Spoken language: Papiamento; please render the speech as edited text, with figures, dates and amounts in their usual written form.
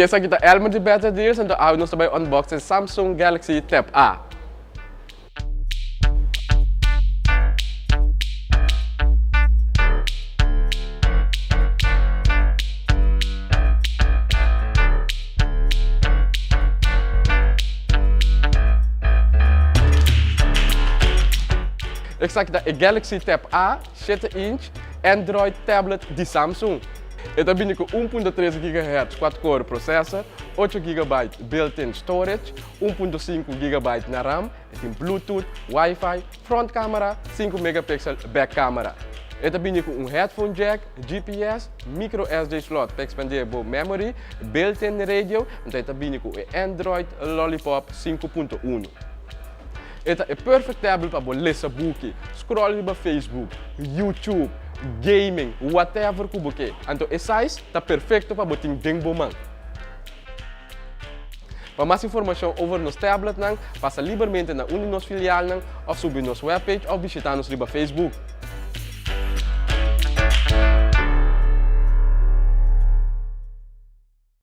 Esaki ta Elmer di Better Deals, anto awe nos ta bai unbox e Samsung Galaxy Tab A. Esaki ta e Galaxy Tab A shete inch Android tablet di Samsung. E ta bini ku 1.3 gigahertz quad-core processor, 8 gigabyte built-in storage, 1.5 gigabyte na RAM, e tin Bluetooth, Wi-Fi, front camera, 5 megapixel back camera. E ta bini ku un headphone jack, GPS, micro SD slot pa expandé bo memory, built-in radio, anto e ta bini ku e Android Lollipop 5.1. E ta e perfect tablet pa bo lesa buki, scroll riba Facebook, YouTube, gaming, whatever ku bo ke. Anto e size ta perfecto pa bo tin den bo man. Pa mas informashon over nos tabletnan, pasa libermente na un di nos filialnan òf subi nos webpage òf bishita nos riba Facebook.